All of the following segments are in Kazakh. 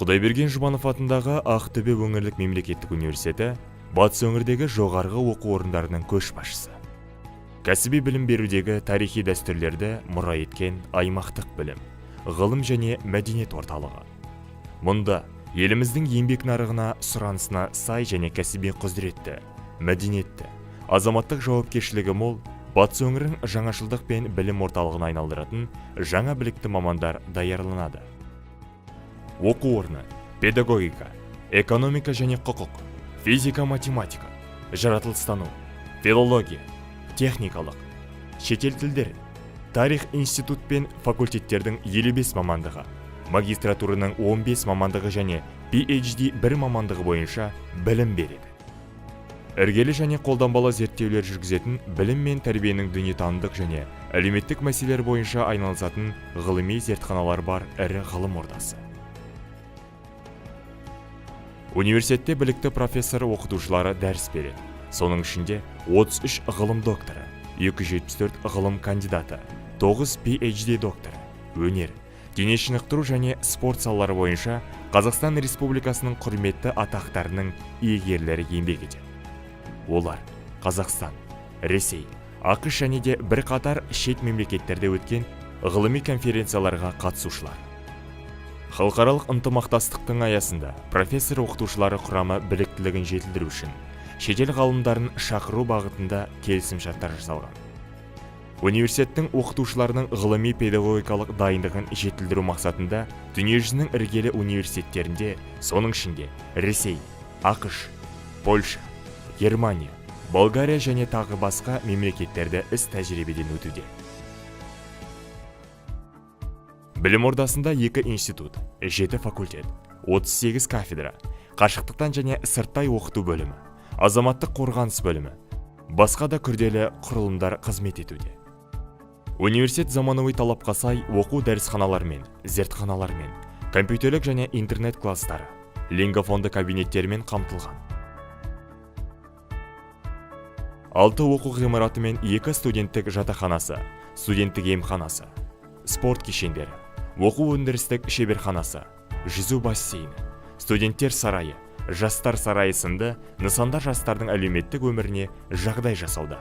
Құдайберген Жұбанов атындағы Ақтөбе өңірлік мемлекеттік университеті батыс өңірдегі жоғарғы оқу орындарының көшбасшысы. Кәсіби білім берудегі тарихи дәстүрлерді мұра еткен аймақтық білім, ғылым және мәдениет орталығы. Мұнда еліміздің еңбек нарығына сұранысына сай және кәсіби құзыретті, мәдениетті, азаматтық жауапкершілігі мол, батыс өңірін жаңашылдық пен білім орталығына айналдыратын жаңа білікті мамандар даярланады. Оқу орны педагогика, экономика және құқық, физика, математика, жаратылыстану, филология, техникалық, шетел тілдері, тарих институт пен факультеттердің 55 мамандығы, магистратураның 15 мамандығы және PhD бір мамандығы бойынша білім береді. Іргелі және қолданбалы зерттеулер жүргізетін, білім мен тәрбиенің дүниетанымдық және әлеуметтік мәселелер бойынша айналысатын ғылыми зертханалар бар ірі ғылым ордасы. Университетте білікті профессор оқытушылары дәріс береді. Соның ішінде 33 ғылым докторы, 274 ғылым кандидаты, 9 PhD докторы, өнер, дене шынықтыру және спорт салалары бойынша Қазақстан Республикасының құрметті атақтарының иегерлері еңбек етеді. Олар Қазақстан, Ресей, АҚШ және де бірқатар шет мемлекеттерде өткен ғылыми конференцияларға қатысушылар. Халықаралық ынтымақтастықтың аясында профессор оқытушылары құрамы біліктілігін жетілдіру үшін шетел ғалымдарын шақыру бағытында келісімшарттар жасалған. Университеттің оқытушыларының ғылыми педагогикалық дайындығын жетілдіру мақсатында дүниежүзінің іргелі университеттерінде, соның ішінде Ресей, АҚШ, Польша, Германия, Болгария және тағы басқа мемлекеттерді іс тәжірибеден өтуде. Білім ордасында екі институт, жеті факультет, 38 кафедра, қашықтықтан және сырттай оқыту бөлімі, азаматтық қорғаныс бөлімі, басқа да күрделі құрылымдар қызмет етуде. Университет заманауи талапқа сай оқу дәрісханаларымен, зертханалармен, компьютерлік және интернет класстары, лингофонды кабинеттермен қамтылған. Алты оқу ғимараты мен екі студенттік жатақханасы, студенттік емханасы, спорт кешендері, оқу өндірістік шеберханасы, жүзу бассейні, студенттер сарайы, жастар сарайы сынды нысандар жастардың әлеуметтік өміріне жағдай жасауда.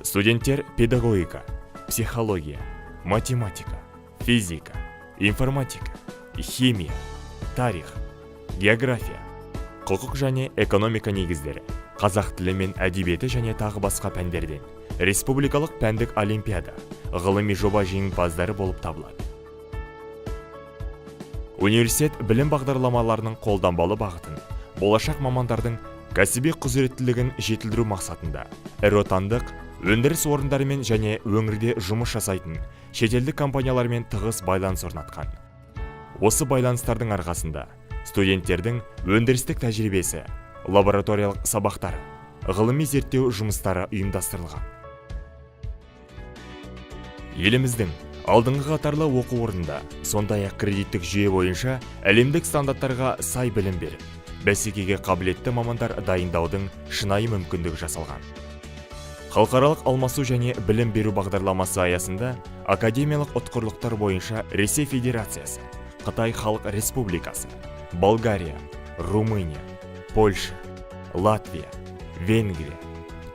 Студенттер педагогика, психология, математика, физика, информатика, химия, тарих, география, құқық және экономика негіздері, қазақ тілі мен әдебиеті және тағы басқа пәндерден республикалық пәндік олимпиада, ғылыми жоба жеңімпаздары болып табылады. Университет білім бағдарламаларының қолданбалы бағытын, болашақ мамандардың кәсіби құзыреттілігін жетілдіру мақсатында ірі отандық өндіріс орындарымен және өңірде жұмыс жасайтын шетелдік компаниялармен тығыз байланыс орнатқан. Осы байланыстардың арқасында студенттердің өндірістік тәжірибесі, лабораториялық сабақтары, ғылыми зерттеу жұмыстары ұйымдастырылған. Еліміздің алдыңғы қатарлы оқу орнында сондай-ақ кредиттік жүйе бойынша әлемдік стандарттарға сай білім беріп, бәсекеге қабілетті мамандар дайындаудың шынайы мүмкіндігі жасалған. Халықаралық алмасу және білім беру бағдарламасы аясында академиялық ұтқырлықтар бойынша Ресей Федерациясы, Қытай Халық Республикасы, Болгария, Румыния, Польша, Латвия, Венгрия,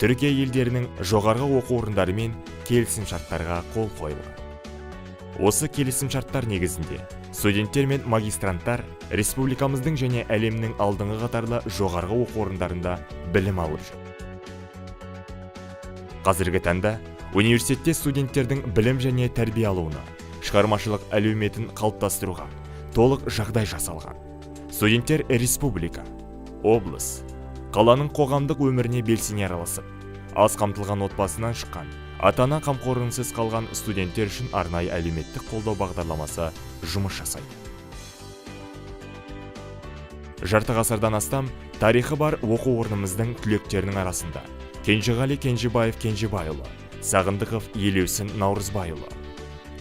Түркия елдерінің жоғарғы оқу орындарымен келісімшарттарға қол қойылған. Осы келісімшарттар негізінде студенттер мен магистранттар республикамыздың және әлемнің алдыңғы қатарлы жоғарғы оқу орындарында білім алып жүр. Қазіргі таңда университетте студенттердің білім және тәрбие алуына, шығармашылық әлеуметін қалыптастыруға толық жағдай жасалған. Студенттер республика, облыс, қаланың қоғамдық өміріне белсене араласып, аз қамтылған отбасынан шыққан, ата-ана қамқорынсыз қалған студенттер үшін арнайы әлеуметтік қолдау бағдарламасы жұмыс жасайды. Жарты ғасырдан астам тарихы бар оқу орнымыздың түлектерінің арасында Кенжеғали Кенжебаев Кенжебайұлы, Сағындықов Елеусін Наурызбайұлы,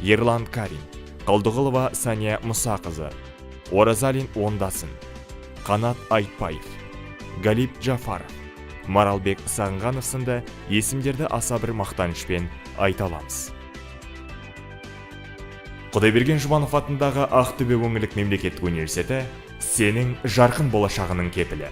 Ерлан Карин, Қалдығұлова Сания Мұсақызы, Оразалин Ондасын, Қанат Айтбаев, Галип Джафаров, Маралбек Сағынғанов сынды есімдерді аса бір мақтанышпен айта аламыз. Құдайберген Жұбанов атындағы Ақтөбе өңірлік мемлекеттік университеті – сенің жарқын болашағының кепілі.